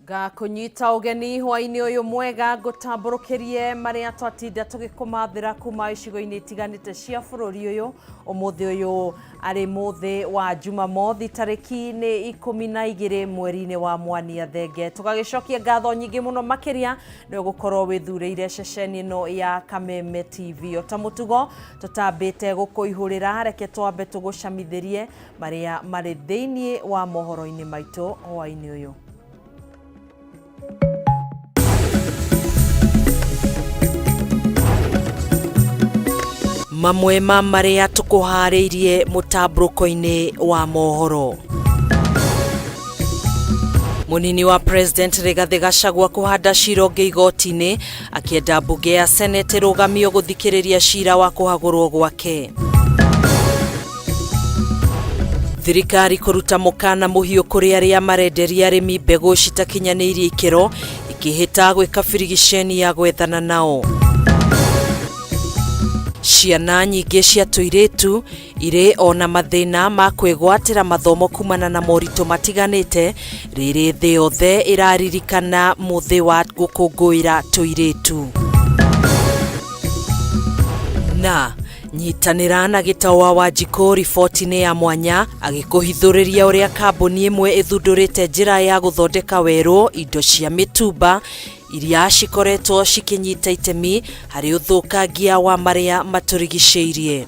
Ngakũnyita ũgeni hwainĩ ũyũ mwega, ngũtambũrũkĩrie marĩa twatinda tũgĩkũmathĩra kuma icigo-inĩ itiganĩte cia bũrũri ũyũ. Ũmũthĩ ũyũ arĩ mũthĩ wa Jumamothi, tarĩki nĩ 12 mweri-inĩ wa Mwania Thenge. Tũgagĩcokia ngatho nyingĩ mũno makĩria nĩ ũgũkorwo wĩthurĩire ceceni ĩno ya Kameme TV. O ta mũtugo tũtambĩte gũkũihũrĩra, reke twambe tũgũcamithĩrie marĩa marĩ thĩinĩ wa mohoro-inĩ maitũ hwainĩ ũyũ. Mamwe ma marĩa tũkũharĩirie mũtambũrũko-inĩ wa mohoro. Mũnini wa President Rigathĩ Gachagua kũhanda cira ũngĩ igoti-inĩ akĩenda mbunge ya Senate ĩrũgamio gũthikĩrĩria cira wa kũhagũrwo gwake. Thirikari kũruta mũkana mũhiũ kũrĩ arĩa marenderia arĩmi mbegũ citakinyanĩirie ikĩro, ĩkĩhĩta gwĩka birigiceni ya gwethana nao. Ciana nyingĩ cia tũirĩtu irĩ ona mathĩna ma kwĩgwatĩra mathomo kumana na moritũ matiganĩte, rĩrĩ thĩ yothe ĩraririkana mũthĩ wa gũkũngũĩra tũirĩtu. Na nyitanĩra na Gĩtaũ wa Wanjikũ riboti-inĩ ya mwanya agĩkũhithũrĩria ũrĩa kambuni ĩmwe ĩthundũrĩte njĩra ya gũthondeka werũ indo cia mĩtumba iria cikoretwo cikĩnyita itemi harĩ ũthũkangia wa marĩa matũrigicĩirie.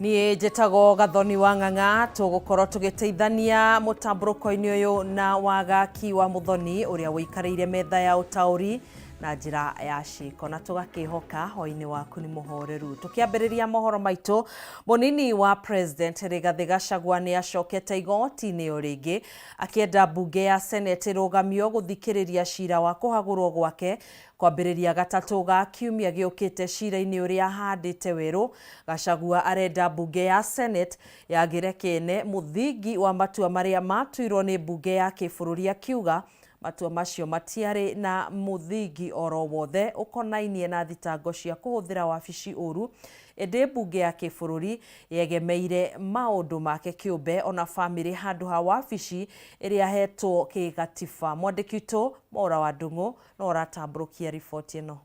Niĩ njĩtagwo Gathoni wa Ng'ang'a, tũgũkorwo tũgĩteithania mũtambũrũko-inĩ ũyũ na Wagaki wa Mũthoni ũrĩa ũikarĩire metha ya ũtaũri na njĩra ya ciĩko, na tũgakĩhoka hwainĩ waku nĩ mũhoreru. Tũkĩambĩrĩria mohoro maitũ, mũnini wa President Rigathĩ Gachagua nĩ acokete igoti-inĩ o rĩngĩ akĩenda mbunge ya Senate ĩrũgamio gũthikĩrĩria cira wa kũhagũrwo gwake Kwambĩrĩria gatatũ ga kiumia gĩũkĩte cira-inĩ ũrĩa ahandĩte werũ, Gachagua arenda mbunge ya Senate yagĩre kĩene mũthingi wa matua marĩa matuirwo nĩ mbunge ya kĩbũrũri akiuga matua macio matiarĩ na mũthingi oro wothe ũkonainie na thitango cia kũhũthĩra wabici ũru ĩndĩ mbunge ya kĩbũrũri yegemeire maũndũ make kĩũmbe ona famĩlĩ handũ ha wabici ĩrĩa ahetwo kĩgatiba. Mwandĩki witũ Mwaũra wa Ndung'u no ũratambũrũkia riboti ĩno.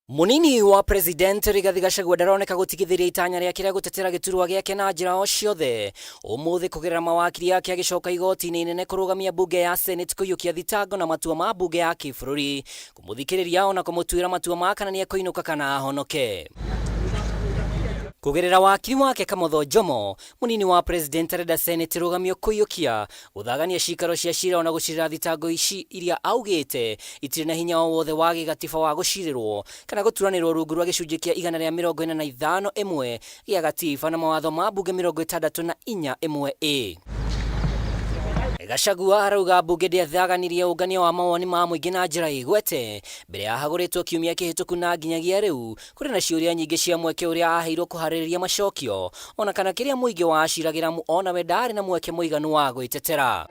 Mũnini wa President Rigathi Gachagua ndaroneka gũtigithĩria itanya rĩake rĩa gũtetera gĩturwa gĩake na njĩra o ciothe. Ũmũthĩ kũgerera mawakiri ake agĩcoka igoti-inĩ inene kũrũgamia mbunge ya Senate kũiyũkia thitango na matua ma mbunge ya kĩbũrũri kũmũthikĩrĩria ona kũmũtuĩra matua ma kana nĩekũinũka kana ahonoke. Kũgerera wakiri wake Kamotho Njomo, mũnini wa President arenda Senate ĩrũgamio kũiyũkia Gũthagania ciikaro cia cira ona gũcirĩra thitango ici iria augĩte itirĩ na hinya o wothe wa gĩgatiba wa gũcirĩrwo kana gũturanĩrwo rungu rwa gĩcunjĩ kĩa 145 ĩmwe gĩa gatiba na mawatho ma mbunge 64 ĩmwe A. Gachagua arauga mbunge ndĩathaganirie ũngania wa mawoni ma mũingĩ na njĩra ĩgwete mbere ya ahagũrĩtwo kiumia kĩhĩtũku na nginyagia rĩu Kũrĩ na ciũria nyingĩ cia mweke ũrĩa aaheirũo kũharĩrĩria macokio, o na kana kĩrĩa mũingĩ waciragĩra amu o na we ndaarĩ na mweke mũiganu wa gwĩtetera.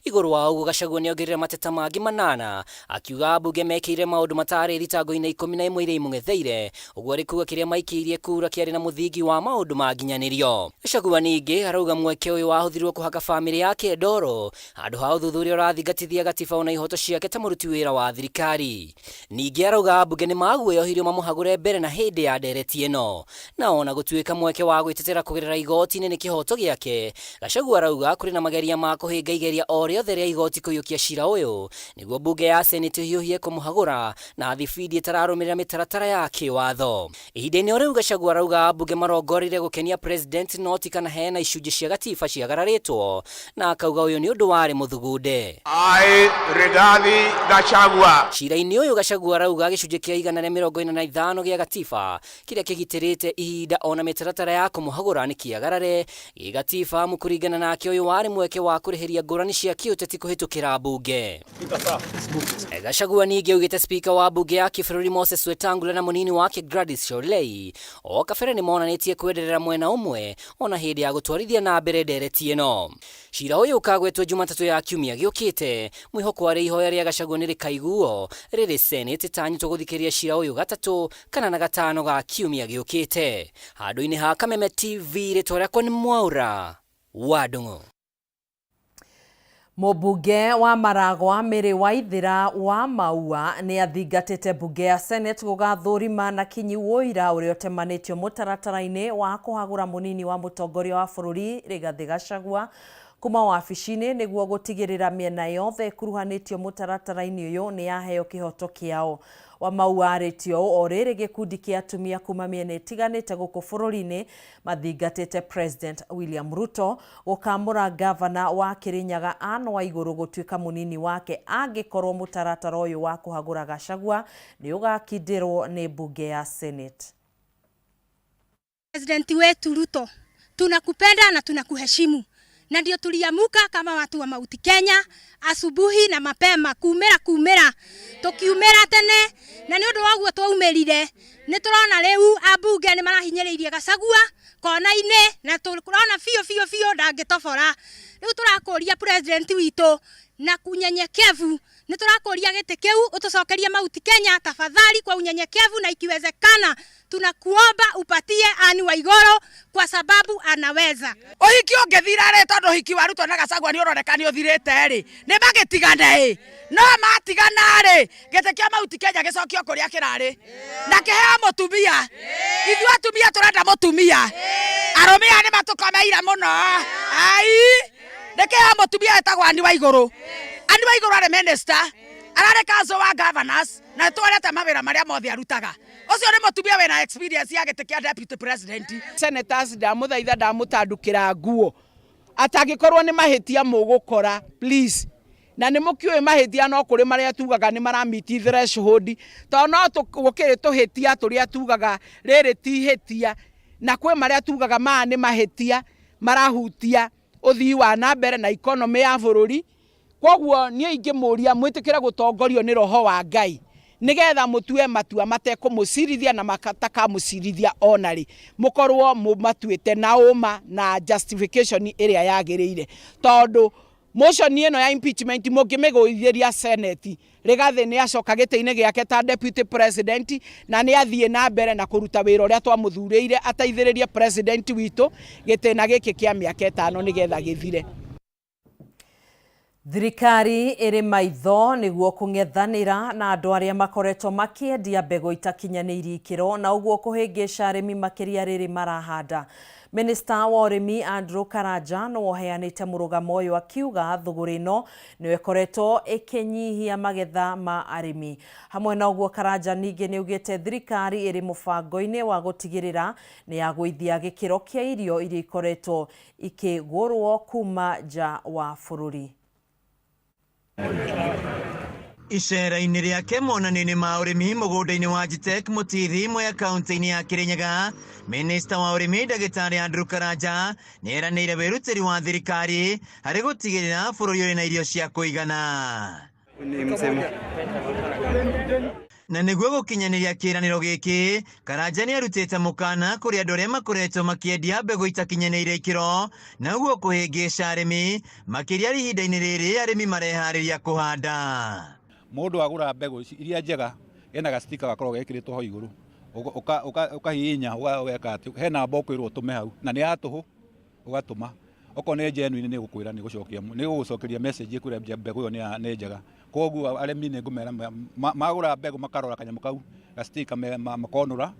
Igũrũ wa ũguo, Gachagua nĩongereire mateta mangĩ manana, akiuga ambunge mekĩire maũndũ mataarĩ thitango-inĩ 11 iria imũng'etheire, ũguo arĩ kuuga kĩrĩa maikĩirie kura kĩarĩ na mũthingi wa maũndũ ma nginyanĩrio. Gachagua ningĩ arauga mweke ũyũ wahũthĩrirwo kũhaka famĩlĩ yake ndoro, handũ ha ũthuthuria ũrathingatithia gatiba ona ihoto ciake ta mũruti wĩra wa thirikari. Ningĩ arauga ambunge nĩ maguoyohirio mamũhagũre mbere na hĩndĩ ya ndereti ĩno. Na ona gũtuĩka mweke wa gwĩtetera kũgerera igoti-inĩ nĩ kĩhoto gĩake, Gachagua arauga kũrĩ na mageria ma kũhĩnga igeria o rĩothe rĩa igoti kũiyũkia cira ũyũ nĩguo mbunge ya Senate ĩhiũhie kũmũhagũra na thibindi ĩtararũmĩrĩra mĩtaratara ya kĩwatho. Ihinda-inĩ o rĩu Gachagua arauga ambunge marongoreire gũkenia President no ti kana hena icunjĩ cia gatiba ciagararĩtwo na akauga ũyũ nĩ ũndũ warĩ mũthugunde. I, Rigathi Gachagua. Cira-inĩ ũyũ Gachagua arauga gĩcunjĩ kĩa 145 gĩa gatiba kĩrĩa kĩgitĩrĩte ihinda ona mĩtaratara ya kũmũhagũra nĩ kĩagarare gĩgatiba amu kũringana nake ũyũ warĩ mweke wa kũrĩhĩria ngũrani cia kĩũteti. gĩũteti kũhĩtũkĩra mbunge. Gachagua ningĩ augĩte spika wa mbunge ya kĩbũrũri Moses Wetangula na mũnini wake Gladys Shollei o kabere nĩmonanĩtie kwenderera mwena ũmwe ona hĩndĩ ya gũtwarithia na mbere ndereti ĩno. Cira ũyũ ũkagwetwo Jumatatũ ya kiumia gĩũkĩte. Mwĩhoko arĩ ihoya rĩa Gachagua nĩ rĩkaiguo rĩrĩ Senate ĩtanyĩtwo gũthikĩrĩria cira ũyũ gatatũ kana na gatano ga kiumia gĩũkĩte. Handũ-inĩ ha Kameme TV, rĩtwa rĩakwa nĩ Mwaura wa Ndung'u. Mũmbunge wa Maragwa Mary Waithera wa Maua nĩ athingatĩte mbunge ya Senate gũgathũrima na kinyi ũira ũrĩa ũtemanĩtio mũtaratara-inĩ wa kũhagũra mũnini wa mũtongoria wa bũrũri Rigathĩ Gachagua kuma wabici-inĩ nĩguo gũtigĩrĩra mĩena yothe ĩkuruhanĩtio mũtaratara-inĩ ũyũ nĩ yaheo kĩhoto kĩao. Wa Maua arĩtio ũũ o rĩrĩ gĩkundi kĩa atumia kuma mĩena ĩtiganĩte gũkũ bũrũri-inĩ mathingatĩte President William Ruto gũkamũra gavana wa Kirinyaga Anne Waigũrũ gũtuĩka mũnini wake angĩkorwo mũtaratara ũyũ wa kũhagũra Gachagua nĩ ũgakindĩrwo nĩ mbunge ya Senate. President wetu Ruto, tunakupenda na tunakuheshimu, na ndio tuliamuka kama watu wa Mount Kenya asubuhi na mapema kumira kumira tukiumira tene, na ni undu wa guo twaumirire. Ni turona riu ambunge ni marahinyiriirie Gachagua kona-ini, na turona biũ biũ biũ ndangĩtobora. Riu turakuria president witu na unyenyekevu, ni turakuria gĩtĩ kĩu utucokerie Mount Kenya tafadhali, kwa unyenyekevu, na ikiwezekana tunakuomba upatie Anne Waiguru kwa sababu anaweza. Ũhiki ũngĩthira rĩ, tondũ ũhiki wa Ruto na Gachagua nĩ ũroneka nĩ ũthirĩte rĩ, nĩ magĩtigane ĩ, no matigana rĩ, gĩtĩ kĩa Mount Kenya gĩcokio kũrĩa kĩrarĩ na kĩheo mũtumia. Ithuĩ atumia tũrenda mũtumia, arũme aya nĩ matũkomeire mũno. Ai, nĩ kĩheo mũtumia wĩtagwo Anne Waiguru. Anne Waiguru arĩ minister, ararĩ council wa governors, na nĩtwonete mawĩra marĩa mothe arutaga. Ũcio nĩ mũtumia wĩna experience ya gĩtĩ kĩa deputy president. Senators, ndamũthaitha, ndamũtandũkĩra nguo, atangĩkorwo nĩ mahĩtia mũgũkora, please, na nĩ mũkĩũĩ mahĩtia no kũrĩ marĩa tugaga nĩ maramiti threshold, tondũ no gũkĩrĩ tũhĩtia tũrĩa tugaga rĩrĩ ti ihĩtia, na kwĩ marĩa tugaga maya nĩ mahĩtia marahutia ũthii wa na mbere na economy ya bũrũri. Koguo niĩ ingĩmũria mwĩtĩkĩre gũtongorio nĩ roho wa Ngai, nĩgetha mũtue matua matekũmũcirithia na matakamũcirithia ona rĩ, mũkorwo mũmatuĩte na ũma na justification ĩrĩa yagĩrĩire, tondũ motion ĩno ya impeachment mũngĩmĩgũithĩria Senate, Rigathĩ nĩ acoka gĩtĩ-inĩ gĩake ta deputy president, na nĩ athiĩ na mbere na kũruta wĩra ũrĩa twamũthurĩire ateithĩrĩrie president witũ gĩtĩna gĩkĩ kĩa mĩaka 5 nĩgetha gĩthire. Thirikari ĩrĩ maitho nĩguo kũng'ethanĩra na andũ arĩa makoretwo makĩendia mbegũ itakinyanĩirie ikĩro na ũguo kũhĩngĩca arĩmi makĩria rĩrĩ marahanda. Minista wa ũrĩmi Andrew Karanja nĩwe ũheanĩte mũrũgamo ũyũ akiuga thũgũrĩ ĩno nĩyo ĩkoretwo ĩkĩnyihia magetha ma arĩmi. Hamwe na ũguo, Karanja ningĩ nĩaugĩte thirikari ĩrĩ mũbango-inĩ wa gũtigĩrĩra nĩ yagũithia gĩkĩro kĩa irio iria ikoretwo ikĩgũrwo kuma nja wa bũrũri. Icera-inĩ rĩake monanio-inĩ ma ũrĩmi mũgũnda-inĩ wa Jitek Mũtithi, Mwea, kaunti-inĩ ya Kirinyaga, minista wa ũrĩmi ndagĩtarĩ Andrew Karanja nĩ eranĩire wĩrutĩri wa thirikari harĩ gũtigĩrĩra bũrũri ũrĩ na irio cia kũigana. Na nĩguo gũkinyanĩria kĩĩranĩro gĩkĩ, Karanja nĩ arutĩte mũkana kũrĩ andũ arĩa makoretwo makĩendia mbegũ itakinyanĩire ikĩro na ũguo kũhĩngĩca arĩmi, makĩria ihinda-inĩ rĩrĩ arĩmi mareharĩria kũhanda. Mũndũ agũra mbegũ ici iria njega, ena gastika gakoragwo gekĩrĩtwo hau igũrũ, ũkahihinya, ũgeka atĩ he namba ũkwĩrwo ũtũme hau, na nĩ ya tũhũ, ũgatũma. Okorwo nĩ genuine, nĩ gũkwĩra, nĩ gũcokia, nĩ gũgũcokeria message ĩkwĩra mbegũ ĩyo nĩ njega. Koguo arĩmi nĩ ngũmera magũra mbegũ makarora kanyamũ kau gastika, makonũra,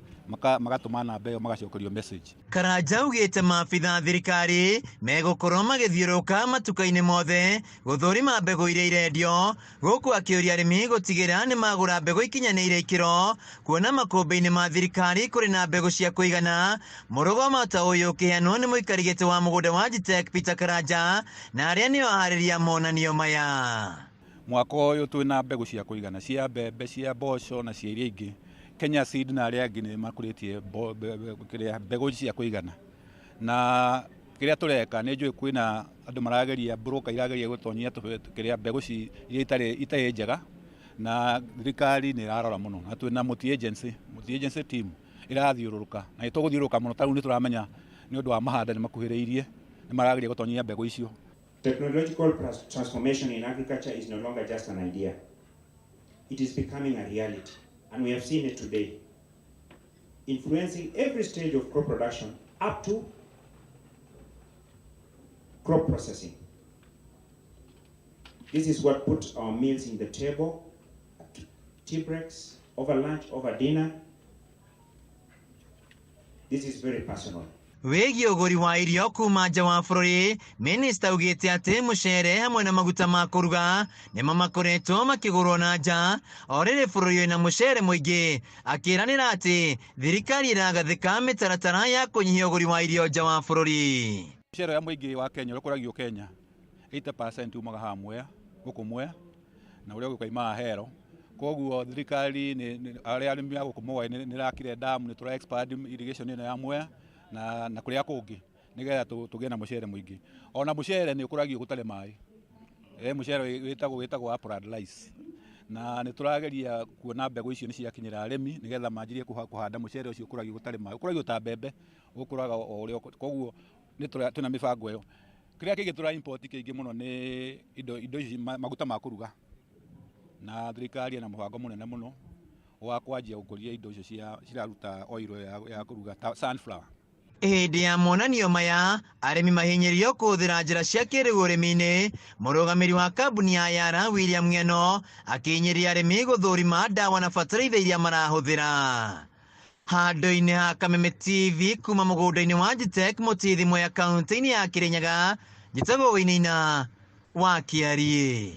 magatũma namba ĩyo, magacokerio message. Karanja augĩte maabitha thirikari megũkorwo magĩthiũrũrũka matuka-inĩ mothe gũthũrima mbegũ iria irendio, gũkũ akĩũria arĩmi gũtigĩrĩra nĩ magũra mbegũ ikinyanĩire ikĩro, kuona makũmbĩ-inĩ ma thirikari kũrĩ na mbegũ cia kũigana. Mũrũgamo ta ũyũ ũkĩheanwo nĩ mũikari gĩtĩ wa mũgũnda wa Jitek Peter Karanja, na arĩa nĩo aharĩria monanio maya. Mwaka ũyũ twĩna mbegũ cia kũigana, cia mbembe, cia mboco na cia iria ingĩ. Kenya Seed na arĩa angĩ nĩ makũrĩtie kĩrĩa mbegũ cia kũigana, na kĩrĩa tũreka nĩ njũĩ kwĩna Andũ marageria, broker irageria gũtonyia kĩrĩa mbegũ iria itarĩ njega, na thirikari nĩ ĩrarora mũno, na twĩna multi agency team ĩrathiũrũrũka, na nĩ tũgũthiũrũrũka mũno. Ta rĩu nĩ tũramenya nĩ ũndũ wa mahanda nĩ makuhĩrĩirie, nĩ marageria gũtonyia mbegũ icio. Technological transformation in agriculture is no longer just an idea. It is becoming a reality, and we have seen it today, influencing every stage of crop production up to crop processing. This is what puts our meals in the table, at tea breaks, over lunch, over dinner. This is very personal. Wĩgiĩ ũgũri wa irio kuma nja wa bũrũri, minista augĩte atĩ mũcere hamwe na maguta ma kũruga nĩmo makoretwo makĩgũrwo na nja, o rĩrĩ bũrũri wĩna mũcere mũingĩ, akĩranĩra atĩ thirikari ĩragathĩka mĩtaratara ya kũnyihia ũgũri wa irio nja wa bũrũri. Mũcere ũrĩa mũingĩ wa Kenya ũrĩa ũkũragio Kenya, 80% umaga haha Mwea, gũkũ Mwea, na ũrĩa ũngĩ ũkaumaga Ahero. Koguo thirikari arĩa arĩmi a gũkũ Mwea nĩ ĩrakire damu, nĩ tũra expand irrigation ĩno ya Mwea na kũrĩa kũngĩ, nĩgetha tũgĩe na mũcere mũingĩ. Ona mũcere nĩ ũkũragio gũtarĩ maĩ. Mũcere wĩtagwo upland rice, na nĩ tũrageria kuona mbegũ icio nĩ ciakinyĩra arĩmi, nĩgetha manjirie kũhanda mũcere ũcio ũkũragio gũtarĩ maĩ, ũkũragio ta mbembe, ũkũraga o ũrĩa. Koguo nĩ twĩna mĩbango ĩyo. Kĩrĩa kĩngĩ tũra import kĩingĩ mũno nĩ indo ici, maguta ma kũruga, na thirikari ĩna mũbango mũnene mũno wa kwanjia gũkũria indo icio ciraruta oil ya kũruga ta sunflower. Hĩndĩ ya monanio maya, arĩmi mahinyĩrĩrio kũhũthĩra njĩra cia kĩrĩu ũrĩmi-inĩ. Mũrũgamĩrĩri wa kambuni ya Yara, William Ng'eno, akĩhinyĩrĩria arĩmi gũthũrima ndawa na bataraitha iria marahũthĩra. Handũ-inĩ ha Kameme TV, kuma mũgũnda-inĩ wa Gtech Mũtithi, Mwea, kaunti-inĩ ya Kĩrĩnyaga, njĩtagwo Wainaina wa Kĩariĩ.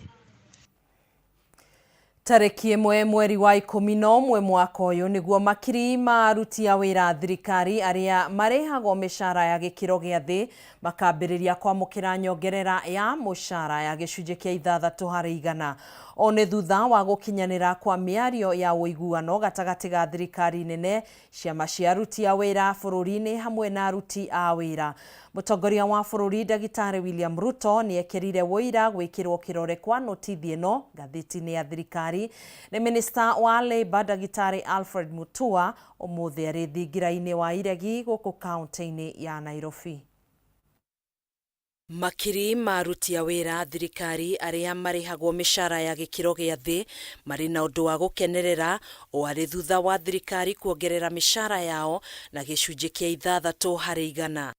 Tarĩki 1 mweri wa 11 mwaka ũyũ nĩguo makiri ma aruti a wĩra thirikari arĩa marĩhagwo mĩcara ya gĩkĩro gĩa thĩ makambĩrĩria kwamũkĩra nyongerera ya mũcara ya gĩcunjĩ kĩa 6%. O nĩ thutha wa gũkinyanĩra kwa mĩario ya ũiguano gatagatĩ ga thirikari nene, ciama cia aruti a wĩra bũrũri-inĩ hamwe na aruti a wĩra. Mũtongoria wa bũrũri Ndagĩtarĩ William Ruto nĩ ekĩrire ũira gwĩkĩrwo kĩrore kwa notithi ĩno ngathĩti-inĩ ya thirikari nĩ minista wa Labour Ndagĩtarĩ Alfred Mutua ũmũthĩ arĩ thingira-inĩ wa Iregi gũkũ kaunti-inĩ ya Nairobi. Makiri ma aruti a wĩra thirikari arĩa marĩhagwo mĩcara ya gĩkĩro gĩa thĩ marĩ na ũndũ wa gũkenerera, o arĩ thutha wa thirikari kuongerera mĩcara yao na gĩcunjĩ kĩa 6%.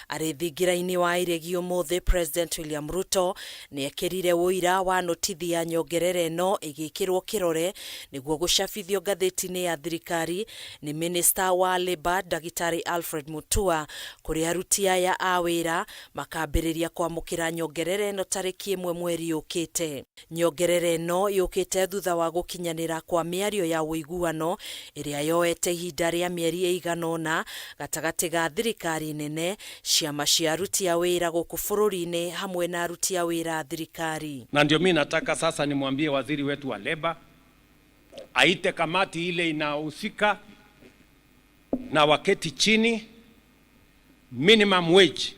Arĩ thingira-inĩ wa Iregi ũmũthĩ, President William Ruto nĩ ekĩrire ũira wa notithi ya nyongerera ĩno ĩgĩkĩrwo kĩrore nĩguo gũcabithio ngathĩti-inĩ ya thirikari nĩ minista wa Labour Ndagĩtarĩ Alfred Mutua, kũrĩa aruti aya a wĩra makambĩrĩria kwamũkĩra nyongerera ĩno tarĩki 1 mweri ũkĩte. Nyongerera ĩno yũkĩte thutha wa gũkinyanĩra kwa mĩario ya ũiguano ĩrĩa yoete ihinda rĩa mĩeri ĩigana ũna gatagatĩ ga thirikari nene, ciama cia aruti a wĩra gũkũ bũrũri-inĩ hamwe na aruti a wĩra thirikari. Na ndio mimi nataka sasa nimwambie waziri wetu wa leba aite kamati ile inahusika na waketi chini, minimum wage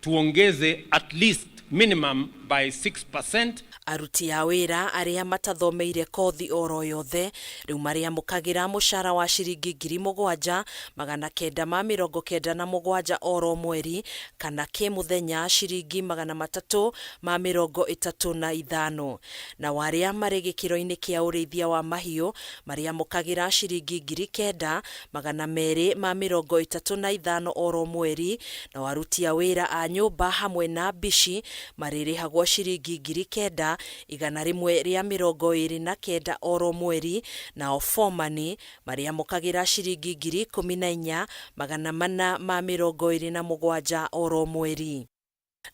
tuongeze at least minimum by 6%. Aruti a wĩra arĩa matathomeire kothi oro yothe rĩu marĩamũkagĩra mũcara wa ciringi 7,997 oro mweri, kana kĩmũthenya ciringi 335, na arĩa marĩ gĩkĩro-inĩ kĩa ũrĩithia wa mahiũ marĩamũkagĩra ciringi 9,235 oro mweri, na aruti a wĩra a nyũmba hamwe na mbici marĩrĩhagwo ciringi 9,129 oro mweri, nao bomani marĩamũkagĩra ciringi 14,427 oro mweri.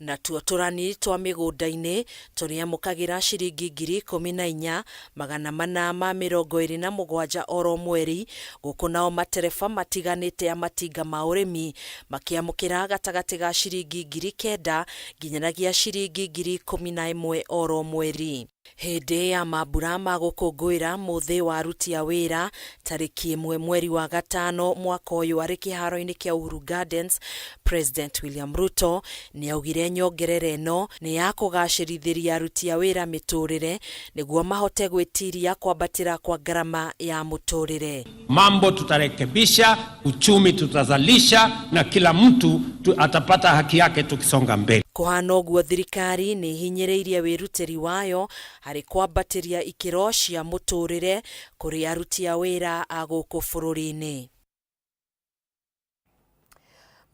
Natuo tũrani twa mĩgũnda-inĩ tũrĩamũkagĩra ciringi 14,427 oro mweri, gũkũ nao matereba matiganĩte a matinga ma ũrĩmi makĩamũkĩra gatagatĩ ga ciringi 9,000 nginyanagia ciringi 11,000 oro mweri. Hĩndĩ ya mambura ma gũkũngũĩra mũthĩ wa aruti a wĩra tarĩki 1 mweri wa 5 mwaka ũyũ arĩ kĩharo-inĩ kĩa Uhuru Gardens, President William Ruto nĩ augire nyongerera ĩno nĩ ya kũgacĩrithĩria aruti a wĩra mĩtũrĩre nĩguo mahote gwĩtiria kwambatĩra kwa ngarama ya mũtũrĩre. Mambo tutarekebisha, uchumi tutazalisha, na kila mtu atapata haki yake tukisonga mbele. Kũhana ũguo thirikari nĩ ihinyĩrĩirie wĩrutĩri wayo harĩ kwambatĩria ikĩro cia mũtũrĩre kũrĩ aruti a wĩra a gũkũ bũrũri-inĩ.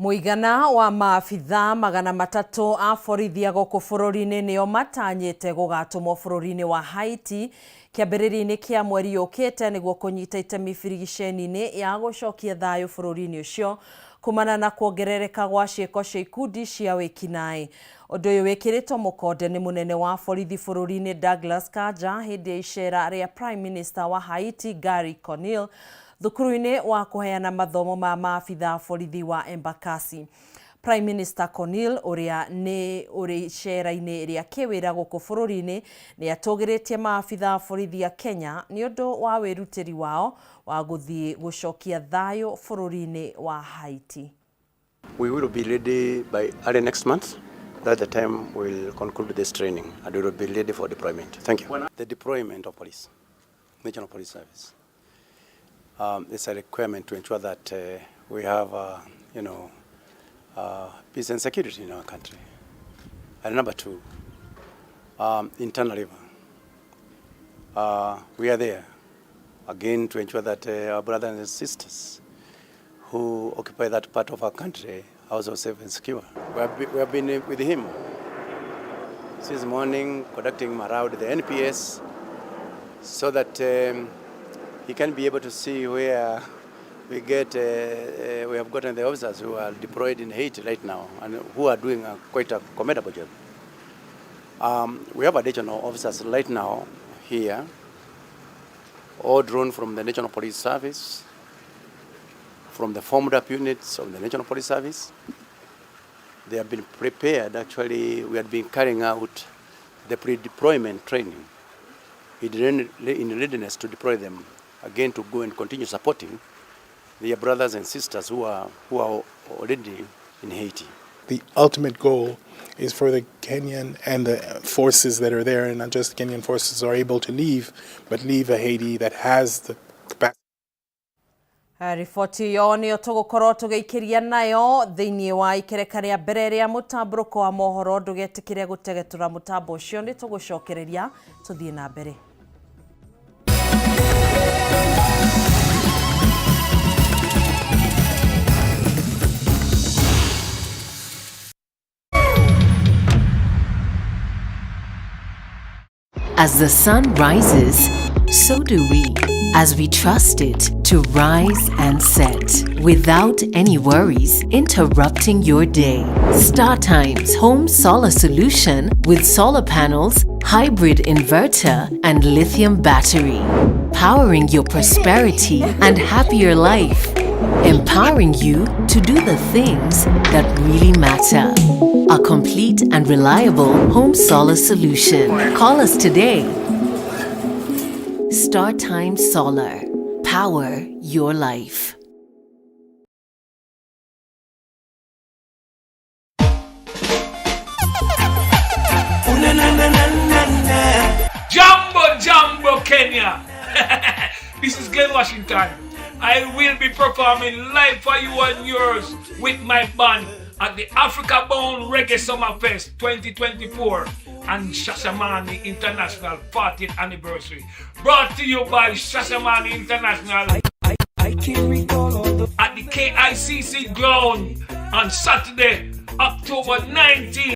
Mũigana wa maabithaa 300 a borithi a gũkũ bũrũri-inĩ nĩo matanyĩte gũgatũmwo bũrũri-inĩ wa Haiti kĩambĩrĩria-inĩ kĩa mweri ũkĩte nĩguo kũnyita itemi birigiceni-inĩ ya gũcokia thayũ bũrũri-inĩ ũcio kumana na kuongerereka gwa ciĩko cia ikundi cia wĩkinaĩ. Ũndũ ũyũ wĩkĩrĩtwo mũkonde nĩ mũnene wa borithi bũrũri-inĩ Douglas Kanja hĩndĩ ya icera rĩa Prime Minister wa Haiti Gary Conille thukuru-inĩ wa kũheana mathomo ma maabithaa borithi wa Embakasi. Prime Minister Conille ũrĩa nĩ ũrĩ icera-inĩ rĩa kĩwĩra gũkũ bũrũri-inĩ nĩ atũgĩrĩtie maabithaa borithi a Kenya nĩ ũndũ wa wĩrutĩri wao wa gũthiĩ gũcokia thayũ bũrũri-inĩ wa Haiti. We will be ready by early next month. That's the time we'll conclude this training and we will be ready for deployment. Thank you. The deployment of police, National Police Service, it's a requirement to ensure that we have, peace and security in our country. And number two, internal river. We are there again to ensure that our brothers and sisters who occupy that part of our country are also safe and secure. We have been with him since morning, conducting him around the NPS so that he can be able to see where we have gotten the officers who are deployed in Haiti right now and who are doing quite a commendable job. We have additional officers right now here, all drawn from the National Police Service, from the formed up units of the National Police Service. They have been prepared. Actually, we have been carrying out the pre-deployment training in readiness to deploy them again to go and continue supporting their brothers and sisters who are already in Haiti. The ultimate goal is for the Kenyan and the forces that are there, and not just Kenyan forces are able to leave, but leave a Haiti that has the capacity. Riboti ĩyo nĩyo tũgũkorwo tũgĩikĩria nayo thĩinĩ wa ikereka rĩa mbere rĩa mũtambũrũko wa mohoro. Ndũgetĩkĩre gũtegetũra mũtambo ũcio, nĩ tũgũcokereria tũthiĩ na mbere. As the sun rises, so do we, as we trust it to rise and set without any worries interrupting your day. StarTimes Home Solar Solution with solar panels, hybrid inverter, and lithium battery, powering your prosperity and happier life, empowering you to do the things that really matter. A complete and reliable home solar solution. Call us today. StarTimes Solar. Power your life. Jumbo Jumbo Kenya. This is Glenn Washington. I will be performing live for you and yours with my band at the Africa Bound Reggae Summer Fest 2024 and Shashamane International 40th Anniversary. Brought to you by Shashamane International at the KICC ground on Saturday, October 19th.